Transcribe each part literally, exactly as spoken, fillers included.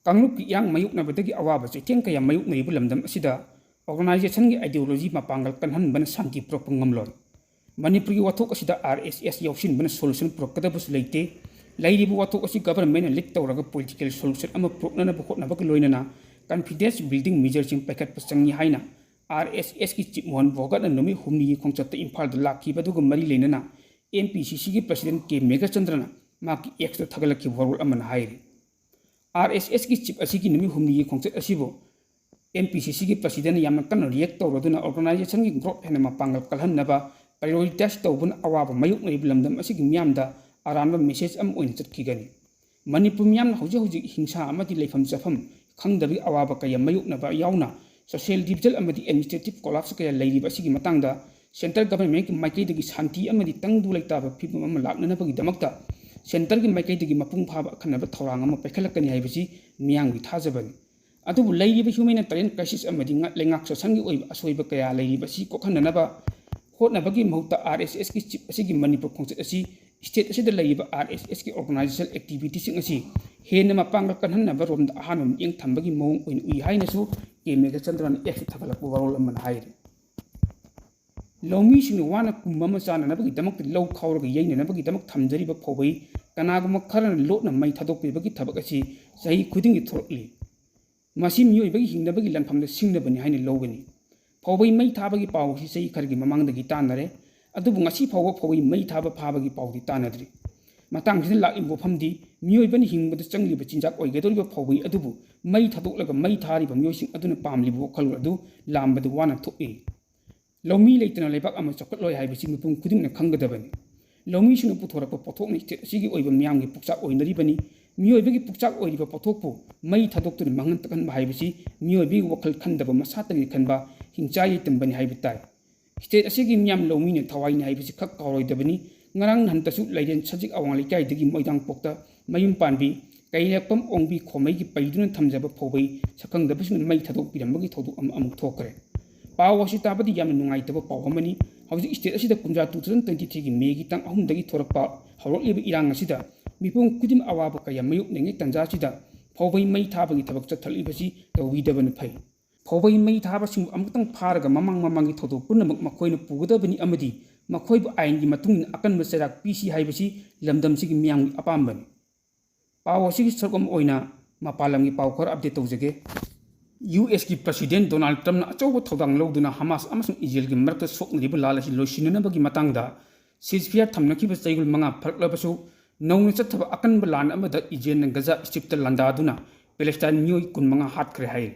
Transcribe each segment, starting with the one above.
ꯀꯥꯡꯂꯨꯞꯀꯤ ꯏꯔꯥꯡ ꯃꯥꯌꯣꯛꯅꯕꯗꯒꯤ ꯑꯋꯥꯕ ꯆꯩꯊꯦꯡ ꯀꯌꯥ ꯃꯥꯌꯣꯛꯅꯔꯤꯕ ꯂꯝꯗꯝ ꯑꯁꯤꯗ organizationꯒꯤ ideology ꯃꯄꯥꯡꯒꯜ ꯀꯟꯍꯟꯕꯅ ꯁꯥꯟꯇꯤ ꯄꯨꯔꯛꯄ ꯉꯝꯂꯣꯏ꯫ ꯃꯅꯤꯄꯨꯔꯒꯤ ꯋꯥꯊꯣꯛ ꯑꯁꯤꯗ RSS ꯌꯥꯎꯁꯤꯟꯕꯅ solution ꯄꯨꯔꯛꯀꯗꯕꯁꯨ ꯂꯩꯇꯦ꯫ ꯂꯩꯔꯤꯕ ꯋꯥꯊꯣꯛ ꯑꯁꯤ governmentꯅ lead ꯇꯧꯔꯒ political solution ꯑꯃ ꯄꯨꯔꯛꯅꯅꯕ ꯍꯣꯠꯅꯕꯒ ꯂꯣꯏꯅꯅ confidence building measureꯁꯤꯡ ꯄꯥꯏꯈꯠꯄ ꯆꯪꯏ ꯍꯥꯏꯅ RSSꯀꯤ chief ꯃꯣꯍꯟ ꯚꯒꯠꯅ ꯅꯨꯃꯤꯠ ꯍꯨꯝꯅꯤꯒꯤ ꯈꯣꯡꯆꯠꯇ ꯏꯝꯐꯥꯜꯗ ꯂꯥꯛꯈꯤꯕ ꯑꯗꯨꯒ ꯃꯔꯤ ꯂꯩꯅꯅ MPCCꯒꯤ president ꯀꯦ ꯃꯦꯘꯆꯟꯗ꯭ꯔꯅ ꯃꯍꯥꯛꯀꯤ Xꯇ ꯊꯥꯒꯠꯂꯛꯈꯤꯕ ꯋꯥꯔꯣꯜ ꯑꯃꯅ ꯍꯥꯏꯔꯤ꯫ RSSꯀꯤ chief ꯑꯁꯤꯒꯤ ꯅꯨꯃꯤꯠ ꯍꯨꯝꯅꯤꯒꯤ ꯈꯣꯡꯆꯠ ꯑꯁꯤꯕꯨ MPCCꯒꯤ presidentꯅ ꯌꯥꯝꯅ ꯀꯟꯅ react ꯇꯧꯔꯗꯨꯅ organizationꯒꯤ growth ꯍꯦꯟꯅ ꯃꯄꯥꯡꯒꯜ ꯀꯜꯍꯟꯅꯕ prioritize ꯇꯧꯕꯅ ꯑꯋꯥꯕ ꯃꯥꯌꯣꯛꯅꯔꯤꯕ ꯂꯝꯗꯝ ꯑꯁꯤꯒꯤ ꯃꯤꯌꯥꯝꯗ ꯑꯔꯥꯟꯕ message ꯑꯃ ꯑꯣꯏꯅ ꯆꯠꯈꯤꯒꯅꯤ꯫ ꯃꯅꯤꯄꯨꯔ ꯃꯤꯌꯥꯝꯅ ꯍꯧꯖꯤꯛ ꯍꯧꯖꯤꯛ ꯍꯤꯡꯁꯥ ꯑꯃꯗꯤ ꯂꯩꯐꯝ ꯆꯥꯐꯝ ꯈꯪꯗꯕꯒꯤ ꯑꯋꯥꯕ ꯀꯌꯥ ꯃꯥꯌꯣꯛꯅꯕ ꯌꯥꯎꯅ social division ꯑꯃꯗꯤ administrative collapse ꯀꯌꯥ ꯂꯩꯔꯤꯕ ꯑꯁꯤꯒꯤ ꯃꯇꯥꯡꯗ centre governmentꯀꯤ ꯃꯥꯏꯀꯩꯗꯒꯤ ꯁꯥꯟꯇꯤ ꯑꯃꯗꯤ ꯇꯪꯗꯨ ꯂꯩꯇꯥꯕ ꯐꯤꯕꯝ ꯑꯃ ꯂꯥꯛꯅꯅꯕꯒꯤꯗꯃꯛꯇ centreꯒꯤ ꯃꯥꯏꯀꯩꯗꯒꯤ ꯃꯄꯨꯡ ꯐꯥꯕ ꯑꯈꯟꯅꯕ ꯊꯧꯔꯥꯡ ꯑꯃ ꯄꯥꯏꯈꯠꯂꯛꯀꯅꯤ ꯍꯥꯏꯕꯁꯤ ꯃꯤꯌꯥꯝꯒꯤ ꯊꯥꯖꯕꯅꯤ꯫ ꯑꯗꯨꯕꯨ ꯂꯩꯔꯤꯕ humanitarian crisis ꯑꯃꯗꯤ ꯉ-, ꯂꯩꯉꯥꯛ ꯁꯥꯁꯟꯒꯤ ꯑꯣꯏꯕ ꯑꯁꯣꯏꯕ ꯀꯌꯥ ꯂꯩꯔꯤꯕ ꯑꯁꯤ ꯀꯣꯛꯍꯟꯅꯅꯕ ꯍꯣꯠꯅꯕꯒꯤ ꯃꯍꯨꯠꯇ RSSꯀꯤ chief ꯑꯁꯤꯒꯤ ꯃꯅꯤꯄꯨꯔ ꯈꯣꯡꯆꯠ ꯑꯁꯤ state ꯑꯁꯤꯗ ꯂꯩꯔꯤꯕ RSSꯀꯤ organizational activityꯁꯤꯡ ꯑꯁꯤ ꯍꯦꯟꯅ ꯃꯄꯥꯡꯒꯜ ꯀꯟꯍꯟꯅꯕ ꯔꯣꯝꯗ ꯑꯍꯥꯟꯕ ꯃꯤꯠꯌꯦꯡ ꯊꯝꯕꯒꯤ ꯃꯑꯣꯡ ꯑꯣꯏꯅ ꯎꯏ ꯍꯥꯏꯅꯁꯨ ꯀꯦ ꯃꯦꯘꯆꯟꯗ꯭ꯔꯅ Xꯇ ꯊꯥꯒꯠꯂꯛꯄ ꯋꯥꯔꯣꯜ ꯑꯃꯅ ꯍꯥꯏꯔꯤ꯫ ꯂꯧꯃꯤꯁꯤꯡꯅ ꯋꯥꯅ ꯀꯨꯝ ꯑꯃ ꯆꯥꯅꯅꯕꯒꯤꯗꯃꯛꯇ ꯂꯧ ꯈꯥꯎꯔꯒ ꯌꯩꯅꯅꯕꯒꯤꯗꯃꯛ ꯊꯝꯖꯔꯤꯕ ꯐꯧꯕꯩ ꯀꯅꯥꯒꯨꯝꯕ ꯈꯔꯅ ꯂꯣꯠꯅ ꯃꯩ ꯊꯥꯗꯣꯛꯄꯤꯕꯒꯤ ꯊꯕꯛ ꯑꯁꯤ ꯆꯍꯤ ꯈꯨꯗꯤꯡꯒꯤ ꯊꯣꯛꯂꯛꯂꯤ꯫ ꯃꯁꯤ ꯃꯤꯑꯣꯏꯕꯒꯤ ꯍꯤꯡꯅꯕꯒꯤ ꯂꯥꯟꯐꯝꯗ ꯁꯤꯡꯅꯕꯅꯤ ꯍꯥꯏꯅ ꯂꯧꯒꯅꯤ꯫ ꯐꯧꯕꯩ ꯃꯩ ꯊꯥꯕꯒꯤ ꯄꯥꯎ ꯑꯁꯤ ꯆꯍꯤ ꯈꯔꯒꯤ ꯃꯃꯥꯡꯗꯒꯤ ꯇꯥꯟꯅꯔꯦ, ꯑꯗꯨꯕꯨ ꯉꯁꯤ ꯐꯥꯎꯕ ꯐꯧꯕꯩ ꯃꯩ ꯊꯥꯕ ꯐꯥꯕꯒꯤ ꯄꯥꯎꯗꯤ ꯇꯥꯟꯅꯗ꯭ꯔꯤ꯫ ꯃꯇꯥꯡꯁꯤꯗ ꯂꯥꯛꯂꯤꯕ ꯋꯥꯐꯝꯗꯤ ꯃꯤꯑꯣꯏꯕꯅ ꯍꯤꯡꯕꯗ ꯆꯪꯂꯤꯕ ꯆꯤꯟꯖꯥꯛ ꯑꯣꯏꯒꯗꯧꯔꯤꯕ ꯐꯧꯕꯩ ꯑꯗꯨꯕꯨ ꯃꯩ ꯊꯥꯗꯣꯛꯂꯒ ꯃꯩ ꯊꯥꯔꯤꯕ ꯃꯤꯑꯣꯏꯁꯤꯡ ꯑꯗꯨꯅ ꯄꯥꯝꯂꯤꯕ ꯋꯥꯈꯜꯂꯣꯟ ꯑꯗꯨ ꯂꯥꯝꯕꯗ ꯋꯥꯅ ꯊꯣꯛꯏ꯫ ꯂꯧꯃꯤ ꯂꯩꯇꯅ ꯂꯩꯕꯥꯛ ꯑꯃ ꯆꯥꯎꯈꯠꯂꯣꯏ ꯍꯥꯏꯕꯁꯤ ꯃꯤꯄꯨꯝ ꯈꯨꯗꯤꯡꯃꯛꯅ ꯈꯪꯒꯗꯕꯅꯤ꯫ ꯂꯧꯃꯤꯁꯤꯡꯅ ꯄꯨꯊꯣꯔꯛꯄ ꯄꯣꯠꯊꯣꯛꯅ state ꯑꯁꯤꯒꯤ ꯑꯣꯏꯕ ꯃꯤꯌꯥꯝꯒꯤ ꯄꯨꯛꯆꯥꯛ ꯑꯣꯏꯅꯔꯤꯕꯅꯤ꯫ ꯃꯤꯑꯣꯏꯕꯒꯤ ꯄꯨꯛꯆꯥꯛ ꯑꯣꯏꯔꯤꯕ ꯄꯣꯠꯊꯣꯛꯄꯨ ꯃꯩ ꯊꯥꯗꯣꯛꯇꯨꯅ ꯃꯥꯡꯍꯟ ꯇꯥꯛꯍꯟꯕ ꯍꯥꯏꯕꯁꯤ ꯃꯤꯑꯣꯏꯕꯒꯤ ꯋꯥꯈꯜ ꯈꯟꯗꯕ ꯃꯁꯥꯇꯒꯤ ꯈꯟꯕ ꯍꯤꯡꯆꯥꯏ ꯌꯥꯏꯇꯝꯕꯅꯤ ꯍꯥꯏꯕ ꯇꯥꯏ꯫ State ꯑꯁꯤꯒꯤ ꯃꯤꯌꯥꯝ ꯂꯧꯃꯤꯅ ꯊꯋꯥꯏꯅꯤ ꯍꯥꯏꯕꯁꯤ ꯈꯛ ꯀꯥꯎꯔꯣꯏꯗꯕꯅꯤ꯫ ꯉꯔꯥꯡ ꯅꯍꯥꯟꯇꯁꯨ ꯂꯩꯔꯦꯟ ꯁꯖꯤꯛ ꯑꯋꯥꯡ ꯂꯩꯀꯥꯏꯗꯒꯤ ꯃꯣꯏꯗꯥꯡꯄꯣꯛꯇ ꯃꯌꯨꯝ ꯄꯥꯟꯕꯤ ꯀꯩꯔꯦꯛꯄꯝ ꯑꯣꯡꯕꯤ ꯈꯣꯃꯩꯒꯤ ꯄꯩꯗꯨꯅ ꯊꯝꯖꯕ ꯐꯧꯕꯩ ꯁꯛꯈꯪꯗꯕꯁꯤꯡꯅ ꯃꯩ ꯊꯥꯗꯣꯛꯄꯤꯔꯝꯕꯒꯤ ꯊꯧꯗꯣꯛ ꯑꯃ ꯑꯃꯨꯛ ꯊꯣꯛꯈ꯭ꯔꯦ꯫ ꯄꯥꯎ ꯑꯁꯤ ꯇꯥꯕꯗꯤ ꯌꯥꯝꯅ ꯅꯨꯡꯉꯥꯏꯇꯕ ꯄꯥꯎ ꯑꯃꯅꯤ꯫ ꯍꯧꯖꯤꯛ state ꯑꯁꯤꯗ ꯀꯨꯝꯖꯥ two thousand twenty threeꯒꯤ Mayꯒꯤ ꯇꯥꯡ ꯑꯍꯨꯝꯗꯒꯤ ꯊꯣꯔꯛꯄ ꯍꯧꯔꯛꯂꯤꯕ ꯏꯔꯥꯡ ꯑꯁꯤꯗ ꯃꯤꯄꯨꯝ ꯈꯨꯗꯤꯡꯃꯛ ꯑꯋꯥꯕ ꯀꯌꯥ ꯃꯥꯌꯣꯛꯅꯔꯤꯉꯩ ꯇꯥꯟꯖꯥ ꯑꯁꯤꯗ ꯐꯥꯎꯕꯩ ꯃꯩ ꯊꯥꯕꯒꯤ ꯊꯕꯛ ꯆꯠꯊꯔꯛꯂꯤꯕꯁꯤ ꯇꯧꯕꯤꯗꯕꯅ ꯐꯩ꯫ ꯐꯥꯎꯕꯩ ꯃꯩ ꯊꯥꯕꯁꯤꯡꯕꯨ ꯑꯃꯨꯛꯇꯪ ꯐꯥꯔꯒ ꯃꯃꯥꯡ ꯃꯃꯥꯡꯒꯤ ꯊꯧꯗꯣꯛ ꯄꯨꯝꯅꯃꯛ ꯃꯈꯣꯏꯅ ꯄꯨꯒꯗꯕꯅꯤ ꯑꯃꯗꯤ ꯃꯈꯣꯏꯕꯨ ꯑꯥꯏꯟꯒꯤ ꯃꯇꯨꯡ ꯏꯟꯅ ꯑꯀꯟꯕ ꯆꯩꯔꯥꯛ ꯄꯤꯁꯤ ꯍꯥꯏꯕꯁꯤ ꯂꯝꯗꯝꯁꯤꯒꯤ ꯃꯤꯌꯥꯝꯒꯤ ꯑꯄꯥꯝꯕꯅꯤ꯫ ꯄꯥꯎ ꯑꯁꯤꯒꯤ ꯁꯔꯨꯛ ꯑꯃ ꯑꯣꯏꯅ ꯃꯄꯥꯟ ꯂꯝꯒꯤ ꯄꯥꯎ ꯈꯔ update ꯇꯧꯖꯒꯦ꯫ ꯌꯨ ꯑꯦꯁꯀꯤ President Donald Trumpꯅ ꯑꯆꯧꯕ ꯊꯧꯗꯥꯡ ꯂꯧꯗꯨꯅ ꯍꯃꯥꯁ ꯑꯃꯁꯨꯡ ꯏꯖꯔꯦꯜꯒꯤ ꯃꯔꯛꯇ ꯁꯣꯛꯅꯔꯤꯕ ꯂꯥꯜ ꯑꯁꯤ ꯂꯣꯏꯁꯤꯟꯅꯅꯕꯒꯤ ꯃꯇꯥꯡꯗ ceasefire ꯊꯝꯅꯈꯤꯕ ꯆꯌꯣꯜ ꯃꯉꯥ ꯐꯥꯔꯛꯂꯕꯁꯨ, ꯅꯧꯅ ꯆꯠꯊꯕ ꯑꯀꯟꯕ ꯂꯥꯟ ꯑꯃꯗ ꯏꯖꯔꯦꯜꯅ ꯒꯖꯥ ꯁ꯭ꯇ꯭ꯔꯤꯞꯇ ꯂꯥꯟꯗꯥꯗꯨꯅ ꯄꯦꯂꯦꯁꯇꯥꯏꯟ ꯃꯤꯑꯣꯏ ꯀꯨꯟꯃꯉꯥ ꯍꯥꯠꯈ꯭ꯔꯦ ꯍꯥꯏꯔꯤ꯫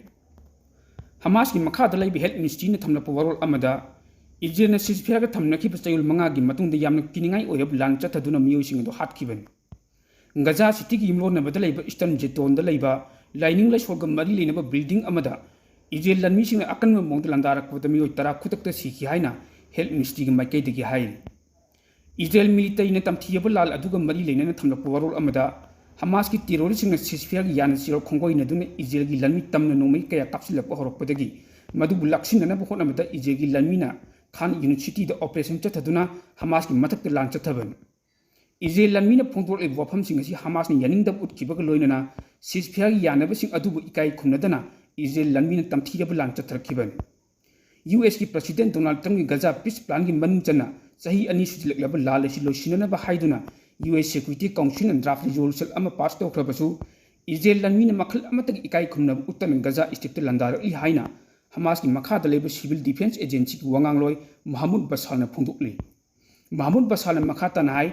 ꯍꯃꯥꯁꯀꯤ ꯃꯈꯥꯗ ꯂꯩꯕ Health Ministryꯅ ꯊꯝꯂꯛꯄ ꯋꯥꯔꯣꯜ ꯑꯃꯗ, ꯏꯖꯔꯦꯜꯅ ceasefireꯒ ꯊꯝꯅꯈꯤꯕ ꯆꯌꯣꯜ ꯃꯉꯥꯒꯤ ꯃꯇꯨꯡꯗ ꯌꯥꯝꯅ ꯀꯤꯅꯤꯡꯉꯥꯏ ꯑꯣꯏꯔꯕ ꯂꯥꯟ ꯆꯠꯊꯗꯨꯅ ꯃꯤꯑꯣꯏꯁꯤꯡ ꯑꯗꯨ ꯍꯥꯠꯈꯤꯕꯅꯤ꯫ ꯒꯖꯥ ꯁꯤꯇꯤꯒꯤ ꯌꯨꯝꯂꯣꯟꯅꯕꯗ ꯂꯩꯕ Eastern Jetonꯗ ꯂꯩꯕ ꯂꯥꯏꯅꯤꯡ ꯂꯥꯏꯁꯣꯜꯒ ꯃꯔꯤ ꯂꯩꯅꯕ building ꯑꯃꯗ ꯏꯖꯔꯦꯜ ꯂꯥꯟꯃꯤꯁꯤꯡꯅ ꯑꯀꯟꯕ ꯃꯑꯣꯡꯗ ꯂꯥꯟꯗꯥꯔꯛꯄꯗ ꯃꯤꯑꯣꯏ ꯇꯔꯥ ꯈꯨꯗꯛꯇ ꯁꯤꯈꯤ ꯍꯥꯏꯅ Health Ministryꯒꯤ ꯃꯥꯏꯀꯩꯗꯒꯤ ꯍꯥꯏꯔꯤ꯫ ꯏꯖꯔꯦꯜ militaryꯅ ꯇꯝꯊꯤꯔꯕ ꯂꯥꯜ ꯑꯗꯨꯒ ꯃꯔꯤ ꯂꯩꯅꯅ ꯊꯝꯂꯛꯄ ꯋꯥꯔꯣꯜ ꯑꯃꯗ, ꯍꯃꯥꯁꯀꯤ terroristꯁꯤꯡꯅ ceasefireꯒꯤ ꯌꯥꯅ ꯆꯦꯔꯣꯜ ꯈꯣꯡꯒꯣꯏꯅꯗꯨꯅ ꯏꯖꯔꯦꯜꯒꯤ ꯂꯥꯟꯃꯤ ꯇꯝꯅ ꯅꯣꯡꯃꯩ ꯀꯌꯥ ꯀꯥꯞꯁꯤꯜꯂꯛꯄ ꯍꯧꯔꯛꯄꯗꯒꯤ ꯃꯗꯨꯕꯨ ꯂꯥꯛꯁꯤꯟꯅꯅꯕ ꯍꯣꯠꯅꯕꯗ ꯏꯖꯔꯦꯜꯒꯤ ꯂꯥꯟꯃꯤꯅ Khan Younis cityꯗ operation ꯆꯠꯊꯗꯨꯅ ꯍꯃꯥꯁꯀꯤ ꯃꯊꯛꯇ ꯂꯥꯟ ꯆꯠꯊꯕꯅꯤ꯫ ꯏꯖꯔꯦꯜ ꯂꯥꯟꯃꯤꯅ ꯐꯣꯡꯗꯣꯔꯛꯂꯤꯕ ꯋꯥꯐꯝꯁꯤꯡ ꯑꯁꯤ ꯍꯃꯥꯁꯅ ꯌꯥꯅꯤꯡꯗꯕ ꯎꯠꯈꯤꯕꯒ ꯂꯣꯏꯅꯅ ceasefireꯒꯤ ꯌꯥꯅꯕꯁꯤꯡ ꯑꯗꯨꯕꯨ ꯏꯀꯥꯏ ꯈꯨꯝꯅꯗꯅ ꯏꯖꯔꯦꯜ ꯂꯥꯟꯃꯤꯅ ꯇꯝꯊꯤꯔꯕ ꯂꯥꯟ ꯆꯠꯊꯔꯛꯈꯤꯕꯅꯤ꯫ ꯌꯨ ꯑꯦꯁꯀꯤ President Donald Trumpꯀꯤ ꯒꯖꯥ peace planꯒꯤ ꯃꯅꯨꯡ ꯆꯟꯅ ꯆꯍꯤ ꯑꯅꯤ ꯁꯨꯖꯤꯜꯂꯛꯂꯕ ꯂꯥꯜ ꯑꯁꯤ ꯂꯣꯏꯁꯤꯟꯅꯅꯕ ꯍꯥꯏꯗꯨꯅ ꯌꯨ ꯑꯦꯁ Security Councilꯅ draft resolution ꯑꯃ pass ꯇꯧꯈ꯭ꯔꯕꯁꯨ, ꯏꯖꯔꯦꯜ ꯂꯥꯟꯃꯤꯅ ꯃꯈꯜ ꯑꯃꯠꯇꯒꯤ ꯏꯀꯥꯏ ꯈꯨꯝꯅꯕ ꯎꯠꯇꯅ ꯒꯖꯥ ꯁ꯭ꯇ꯭ꯔꯤꯞꯇ ꯂꯥꯟꯗꯥꯔꯛꯂꯤ ꯍꯥꯏꯅ ꯍꯃꯥꯁꯀꯤ ꯃꯈꯥꯗ ꯂꯩꯕ Civil Defence Agencyꯒꯤ ꯋꯥꯉꯥꯡꯂꯣꯏ ꯃꯍꯃꯨꯗ ꯕꯁꯥꯜꯅ ꯐꯣꯡꯗꯣꯛꯂꯤ꯫ ꯃꯍꯃꯨꯗ ꯕꯁꯥꯜꯅ ꯃꯈꯥ ꯇꯥꯅ ꯍꯥꯏ,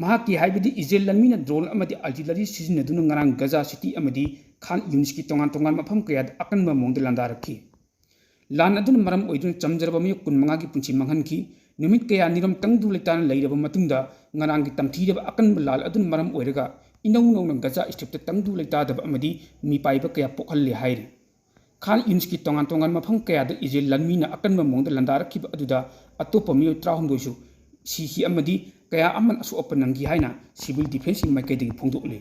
ꯃꯍꯥꯛꯀꯤ ꯍꯥꯏꯕꯗꯤ ꯏꯖꯔꯦꯜ ꯂꯥꯟꯃꯤꯅ drone ꯑꯃꯗꯤ artillery ꯁꯤꯖꯤꯟꯅꯗꯨꯅ ꯉꯔꯥꯡ ꯒꯖꯥ ꯁꯤꯇꯤ ꯑꯃꯗꯤ ꯈꯥꯟ ꯌꯨꯅꯤꯁꯀꯤ ꯇꯣꯉꯥꯟ ꯇꯣꯉꯥꯟꯕ ꯃꯐꯝ ꯀꯌꯥꯗ ꯑꯀꯟꯕ ꯃꯑꯣꯡꯗ ꯂꯥꯟꯗꯥꯔꯛꯈꯤ꯫ ꯂꯥꯟ ꯑꯗꯨꯅ ꯃꯔꯝ ꯑꯣꯏꯗꯨꯅ ꯆꯝꯖꯔꯕ ꯃꯤꯑꯣꯏ ꯀꯨꯟꯃꯉꯥꯒꯤ ꯄꯨꯟꯁꯤ ꯃꯥꯡꯍꯟꯈꯤ꯫ ꯅꯨꯃꯤꯠ ꯀꯌꯥꯅꯤꯔꯣꯝ ꯇꯪꯗꯨ ꯂꯩꯇꯥꯅ ꯂꯩꯔꯕ ꯃꯇꯨꯡꯗ ꯉꯔꯥꯡꯒꯤ ꯇꯝꯊꯤꯔꯕ ꯑꯀꯟꯕ ꯂꯥꯟ ꯑꯗꯨꯅ ꯃꯔꯝ ꯑꯣꯏꯔꯒ ꯏꯅꯧ ꯅꯧꯅ ꯒꯖꯥ ꯁ꯭ꯇ꯭ꯔꯤꯞꯇ ꯇꯪꯗꯨ ꯂꯩꯇꯥꯗꯕ ꯑꯃꯗꯤ ꯃꯤꯄꯥꯏꯕ ꯀꯌꯥ ꯄꯣꯛꯍꯜꯂꯦ ꯍꯥꯏꯔꯤ꯫ ꯈꯥꯟ ꯌꯨꯅꯤꯁꯀꯤ ꯇꯣꯉꯥꯟ ꯇꯣꯉꯥꯟꯕ ꯃꯐꯝ ꯀꯌꯥꯗ ꯏꯖꯔꯦꯜ ꯂꯥꯟꯃꯤꯅ ꯑꯀꯟꯕ ꯃꯑꯣꯡꯗ ꯂꯥꯟꯗꯥꯔꯛꯈꯤꯕ ꯑꯗꯨꯗ ꯑꯇꯣꯞꯄ ꯃꯤꯑꯣꯏ ꯇꯔꯥꯍꯨꯝꯗꯣꯏꯁꯨ ꯁꯤꯈꯤ ꯑꯃꯗꯤ ꯀꯌꯥ ꯑꯃꯅ ꯑꯁꯣꯛ ꯑꯄꯟ ꯅꯪꯈꯤ ꯍꯥꯏꯅ Civil Defenceꯀꯤ ꯃꯥꯏꯀꯩꯗꯒꯤ ꯐꯣꯡꯗꯣꯛꯂꯤ꯫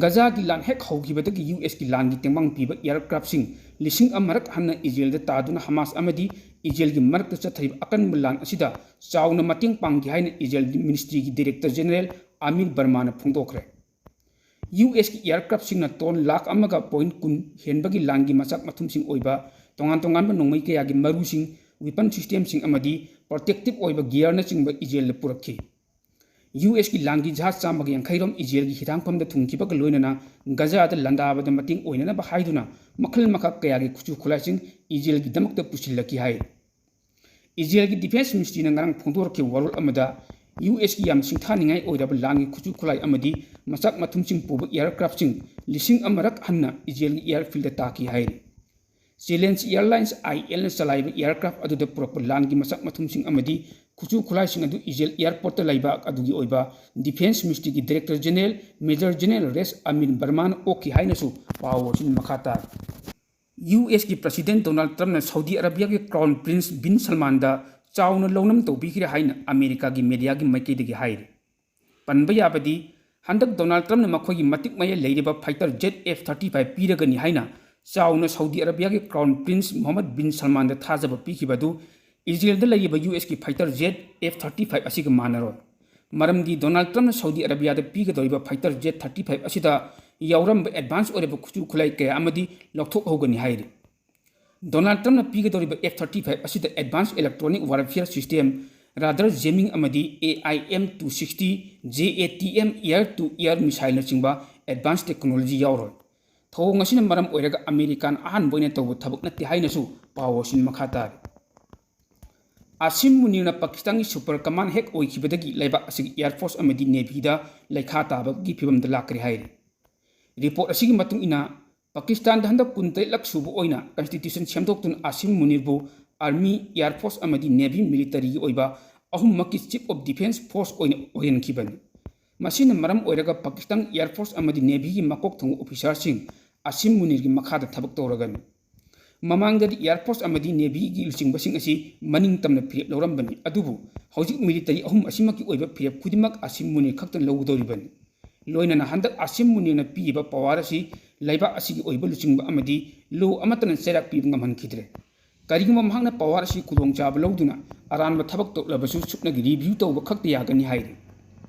ꯒꯖꯥꯒꯤ ꯂꯥꯟ ꯍꯦꯛ ꯍꯧꯈꯤꯕꯗꯒꯤ ꯌꯨ ꯑꯦꯁꯀꯤ ꯂꯥꯟꯒꯤ ꯇꯦꯡꯕꯥꯡ ꯄꯤꯕ aircraftꯁꯤꯡ ꯂꯤꯁꯤꯡ ꯑꯃꯔꯛ ꯍꯟꯅ ꯏꯖꯔꯦꯜꯗ ꯇꯥꯗꯨꯅ ꯍꯃꯥꯁ ꯑꯃꯗꯤ ꯏꯖꯔꯦꯜꯒꯤ ꯃꯔꯛꯇ ꯆꯠꯊꯔꯤꯕ ꯑꯀꯟꯕ ꯂꯥꯟ ꯑꯁꯤꯗ ꯆꯥꯎꯅ ꯃꯇꯦꯡ ꯄꯥꯡꯈꯤ ꯍꯥꯏꯅ ꯏꯖꯔꯦꯜ ministryꯒꯤ Director General Amir Barmana ꯐꯣꯡꯗꯣꯛꯈ꯭ꯔꯦ꯫ ꯌꯨ ꯑꯦꯁꯀꯤ ꯑꯦꯌꯔꯀ꯭ꯔꯥꯐꯁꯤꯡꯅ ꯇꯣꯟ ꯂꯥꯈ ꯑꯃꯒ ꯄꯣꯏꯟ ꯀꯨꯟ ꯍꯦꯟꯕꯒꯤ ꯂꯥꯟꯒꯤ ꯃꯆꯥꯛ ꯃꯊꯨꯝꯁꯤꯡ ꯑꯣꯏꯕ ꯇꯣꯉꯥꯟ ꯇꯣꯉꯥꯟꯕ ꯅꯣꯡꯃꯩ ꯀꯌꯥꯒꯤ ꯃꯔꯨꯁꯤꯡ, ꯋꯤꯄꯟ ꯁꯤꯁꯇꯦꯝꯁꯤꯡ ꯑꯃꯗꯤ ꯄ꯭ꯔꯣꯇꯦꯛꯇꯤꯚ ꯑꯣꯏꯕ ꯒꯤꯌꯔꯅꯆꯤꯡꯕ ꯏꯖꯔꯦꯜꯗ ꯄꯨꯔꯛꯈꯤ꯫ ꯌꯨ ꯑꯦꯁꯀꯤ ꯂꯥꯟꯒꯤ ꯖꯍꯥꯖ ꯆꯥꯝꯃꯒ ꯌꯥꯡꯈꯩ ꯔꯣꯝ ꯏꯖꯔꯦꯜꯒꯤ ꯍꯤꯊꯥꯡꯐꯝꯗ ꯊꯨꯡꯈꯤꯕꯒ ꯂꯣꯏꯅꯅ ꯒꯖꯥꯗ ꯂꯥꯟꯗꯥꯕꯗ ꯃꯇꯦꯡ ꯑꯣꯏꯅꯅꯕ ꯍꯥꯏꯗꯨꯅ ꯃꯈꯜ ꯃꯈꯥ ꯀꯌꯥꯒꯤ ꯈꯨꯠꯁꯨ ꯈꯨꯠꯂꯥꯏꯁꯤꯡ ꯏꯖꯔꯦꯜꯒꯤꯗꯃꯛꯇ ꯄꯨꯁꯤꯜꯂꯛꯈꯤ ꯍꯥꯏ꯫ ꯏꯖꯔꯦꯜꯒꯤ ꯗꯤꯐꯦꯟꯁ ꯃꯤꯅꯤꯁꯇ꯭ꯔꯤꯅ ꯉꯔꯥꯡ ꯐꯣꯡꯗꯣꯔꯛꯈꯤꯕ ꯋꯥꯔꯣꯜ ꯑꯃꯗ ꯌꯨ ꯑꯦꯁꯀꯤ ꯌꯥꯝ ꯁꯤꯡꯊꯥꯅꯤꯡꯉꯥꯏ ꯑꯣꯏꯔꯕ ꯂꯥꯟꯒꯤ ꯈꯨꯠꯁꯨ ꯈꯨꯠꯂꯥꯏ ꯑꯃꯗꯤ ꯃꯆꯥꯛ ꯃꯊꯨꯝꯁꯤꯡ ꯄꯨꯕ ꯑꯦꯌꯔꯀ꯭ꯔꯥꯐꯁꯤꯡ ꯂꯤꯁꯤꯡ ꯑꯃꯔꯛ ꯍꯟꯅ ꯏꯖꯔꯦꯜꯒꯤ ꯑꯦꯌꯔꯐꯤꯜꯗ ꯇꯥꯈꯤ ꯍꯥꯏꯔꯤ꯫ ꯆꯦꯂꯦꯟꯖ ꯑꯦꯌꯔꯂꯥꯏꯟꯁ ꯑꯥꯏ ꯑꯦꯜꯅ ꯆꯂꯥꯏꯕ ꯑꯦꯌꯔꯀ꯭ꯔꯥꯐ ꯑꯗꯨꯗ ꯄꯨꯔꯛꯄ ꯂꯥꯟꯒꯤ ꯃꯆꯥꯛ ꯃꯊꯨꯝꯁꯤꯡ ꯑꯃꯗꯤ ꯈꯨꯠꯁꯨ ꯈꯨꯠꯂꯥꯏꯁꯤꯡ ꯑꯗꯨ ꯏꯖꯔꯦꯜ ꯑꯦꯌꯔꯄꯣꯔꯠꯇ ꯂꯩꯕ ꯑꯗꯨꯒꯤ ꯑꯣꯏꯕ ꯗꯤꯐꯦꯟꯁ ꯃꯤꯅꯤꯁꯇ꯭ꯔꯤꯒꯤ ꯗꯥꯏꯔꯦꯛꯇꯔ ꯖꯦꯅꯔꯦꯜ ꯃꯦꯖꯔ ꯖꯦꯅꯔꯦꯜ ꯔꯦꯁ ꯑꯃꯤꯟ ꯕꯔꯃꯥꯅ ꯑꯣꯛꯈꯤ ꯍꯥꯏꯅꯁꯨ ꯄꯥꯎ ꯑꯁꯤꯅ ꯃꯈꯥ ꯇꯥꯔꯤ꯫ ꯌꯨ ꯑꯦꯁꯀꯤ ꯄ꯭ꯔꯁꯤꯗꯦꯟ ꯗꯣꯅꯥꯜꯗ ꯇ꯭ꯔꯝꯞꯅ ꯁꯥꯎꯗꯤ ꯑꯔꯥꯕꯤꯌꯥꯒꯤ ꯀ꯭ꯔꯥꯎꯟ ꯄ꯭ꯔꯤꯟꯁ ꯕꯤꯟ ꯁꯜꯃꯥꯟꯗ ꯆꯥꯎꯅ ꯂꯧꯅꯝ ꯇꯧꯕꯤꯈ꯭ꯔꯦ ꯍꯥꯏꯅ ꯑꯃꯦꯔꯤꯀꯥꯒꯤ ꯃꯦꯗꯤꯌꯥꯒꯤ ꯃꯥꯏꯀꯩꯗꯒꯤ ꯍꯥꯏꯔꯤ꯫ ꯄꯟꯕ ꯌꯥꯕꯗꯤ, ꯍꯟꯗꯛ ꯗꯣꯅꯥꯜꯗ ꯇ꯭ꯔꯝꯞꯅ ꯃꯈꯣꯏꯒꯤ ꯃꯇꯤꯛ ꯃꯌꯥꯏ ꯂꯩꯔꯤꯕ fighter jet F thirty five ꯄꯤꯔꯒꯅꯤ ꯍꯥꯏꯅ ꯆꯥꯎꯅ ꯁꯥꯎꯗꯤ ꯑꯔꯥꯕꯤꯌꯥꯒꯤ ꯀ꯭ꯔꯥꯎꯟ ꯄ꯭ꯔꯤꯟꯁ ꯃꯣꯍꯝꯃꯗ ꯕꯤꯟ ꯁꯜꯃꯥꯟꯗ ꯊꯥꯖꯕ ꯄꯤꯈꯤꯕ ꯑꯗꯨ ꯏꯖꯔꯦꯜꯗ ꯂꯩꯔꯤꯕ ꯌꯨ ꯑꯦꯁꯀꯤ fighter jet F thirty five ꯑꯁꯤꯒ ꯃꯥꯟꯅꯔꯣꯏ꯫ ꯃꯔꯝꯗꯤ ꯗꯣꯅꯥꯜꯗ ꯇ꯭ꯔꯝꯞꯅ ꯁꯥꯎꯗꯤ ꯑꯔꯥꯕꯤꯌꯥꯗ ꯄꯤꯒꯗꯧꯔꯤꯕ ꯐꯥꯏꯇꯔ ꯖꯦꯠ ꯊꯥꯔꯇꯤ ꯐꯥꯏꯚ ꯑꯁꯤꯗ ꯌꯥꯎꯔꯝꯕ ꯑꯦꯗꯚꯥꯟꯁ ꯑꯣꯏꯔꯕ ꯈꯨꯠꯁꯨ ꯈꯨꯠꯂꯥꯏ ꯀꯌꯥ ꯑꯃꯗꯤ ꯂꯧꯊꯣꯛꯍꯧꯒꯅꯤ ꯍꯥꯏꯔꯤ꯫ ꯗꯣꯅꯥꯜꯗ ꯇ꯭ꯔꯝꯞꯅ ꯄꯤꯒꯗꯧꯔꯤꯕ ꯑꯦꯐ ꯊꯥꯔꯇꯤ ꯐꯥꯏꯚ ꯑꯁꯤꯗ advance electronic warfare system, radar jamming ꯑꯃꯗꯤ A I M two sixty, J A T M air to air ꯃꯤꯁꯥꯏꯜꯅꯆꯤꯡꯕ ꯑꯦꯗꯚꯥꯟꯁ ꯇꯦꯛꯅꯣꯂꯣꯖꯤ ꯌꯥꯎꯔꯣꯏ꯫ ꯊꯧꯑꯣꯡ ꯑꯁꯤꯅ ꯃꯔꯝ ꯑꯣꯏꯔꯒ ꯑꯃꯦꯔꯤꯀꯥꯅ ꯑꯍꯥꯟꯕ ꯑꯣꯏꯅ ꯇꯧꯕ ꯊꯕꯛ ꯅꯠꯇꯦ ꯍꯥꯏꯅꯁꯨ ꯄꯥꯎ ꯑꯁꯤꯅ ꯃꯈꯥ ꯇꯥꯔꯤ꯫ ꯑꯁꯤꯝ ꯃꯨꯅꯤꯔꯅ ꯄꯥꯀꯤꯁꯇꯥꯟꯒꯤ ꯁꯨꯄꯔ ꯀꯃꯥꯟ ꯍꯦꯛ ꯑꯣꯏꯈꯤꯕꯗꯒꯤ ꯂꯩꯕꯥꯛ ꯑꯁꯤꯒꯤ ꯑꯦꯌꯔ ꯐꯣꯔꯁ ꯑꯃꯗꯤ ꯅꯦꯚꯤꯗ ꯂꯩꯈꯥ ꯇꯥꯕꯒꯤ ꯐꯤꯕꯝꯗ ꯂꯥꯛꯈ꯭ꯔꯦ ꯍꯥꯏꯔꯤ꯫ ꯔꯤꯄꯣꯔꯠ ꯑꯁꯤꯒꯤ ꯃꯇꯨꯡ ꯏꯟꯅ, ꯄꯥꯀꯤꯁꯇꯥꯟꯗ ꯍꯟꯗꯛ ꯀꯨꯟꯇꯔꯦꯠꯂꯛ ꯁꯨꯕ ꯑꯣꯏꯅ ꯀꯟꯁꯇꯤꯇ꯭ꯌꯨꯁꯟ ꯁꯦꯝꯗꯣꯛꯇꯨꯅ ꯑꯁꯤꯝ ꯃꯨꯅꯤꯔꯕꯨ ꯑꯥꯔꯃꯤ, ꯑꯦꯌꯔ ꯐꯣꯔꯁ ꯑꯃꯗꯤ ꯅꯦꯚꯤ ꯃꯤꯂꯤꯇꯔꯤꯒꯤ ꯑꯣꯏꯕ ꯑꯍꯨꯝꯃꯛꯀꯤ ꯆꯤꯐ ꯑꯣꯐ ꯗꯤꯐꯦꯟꯁ ꯐꯣꯔꯁ ꯑꯣꯏꯅ ꯑꯣꯏꯍꯟꯈꯤꯕꯅꯤ꯫ ꯃꯁꯤꯅ ꯃꯔꯝ ꯑꯣꯏꯔꯒ ꯄꯥꯀꯤꯁꯇꯥꯟ ꯑꯦꯌꯔ ꯐꯣꯔꯁ ꯑꯃꯗꯤ ꯅꯦꯚꯤꯒꯤ ꯃꯀꯣꯛ ꯊꯣꯡꯕ ꯑꯣꯐꯤꯁꯥꯔꯁꯤꯡ ꯑꯁꯤꯝ ꯃꯨꯅꯤꯔꯒꯤ ꯃꯈꯥꯗ ꯊꯕꯛ ꯇꯧꯔꯒꯅꯤ꯫ ꯃꯃꯥꯡꯗꯗꯤ ꯑꯦꯌꯔ ꯐꯣꯔꯁ ꯑꯃꯗꯤ ꯅꯦꯚꯤꯒꯤ ꯂꯨꯆꯤꯡꯕꯁꯤꯡ ꯑꯁꯤ ꯃꯅꯤꯡ ꯇꯝꯅ ꯐꯤꯔꯦꯞ ꯂꯧꯔꯝꯕꯅꯤ, ꯑꯗꯨꯕꯨ ꯍꯧꯖꯤꯛ ꯃꯤꯂꯤꯇꯔꯤ ꯑꯍꯨꯝ ꯑꯁꯤꯃꯛꯀꯤ ꯑꯣꯏꯕ ꯐꯤꯔꯦꯞ ꯈꯨꯗꯤꯡꯃꯛ ꯑꯁꯤꯝ ꯃꯨꯅꯤꯔ ꯈꯛꯇꯅ ꯂꯧꯒꯗꯧꯔꯤꯕꯅꯤ꯫ ꯂꯣꯏꯅꯅ ꯍꯟꯗꯛ ꯑꯁꯤꯝ ꯃꯨꯅꯤꯔꯅ ꯄꯤꯔꯤꯕ ꯄꯋꯥꯔ ꯑꯁꯤ ꯂꯩꯕꯥꯛ ꯑꯁꯤꯒꯤ ꯑꯣꯏꯕ ꯂꯨꯆꯤꯡꯕ ꯑꯃꯗꯤ ꯂꯣ ꯑꯃꯠꯇꯅ ꯆꯩꯔꯥꯛ ꯄꯤꯕ ꯉꯝꯍꯟꯈꯤꯗ꯭ꯔꯦ꯫ ꯀꯔꯤꯒꯨꯝꯕ ꯃꯍꯥꯛꯅ ꯄꯋꯥꯔ ꯑꯁꯤ ꯈꯨꯗꯣꯡꯆꯥꯕ ꯂꯧꯗꯨꯅ ꯑꯔꯥꯟꯕ ꯊꯕꯛ ꯇꯧꯂꯕꯁꯨ ꯁꯨꯞꯅꯒꯤ ꯔꯤꯚ꯭ꯌꯨ ꯇꯧꯕ ꯈꯛꯇ ꯌꯥꯒꯅꯤ ꯍꯥꯏꯔꯤ꯫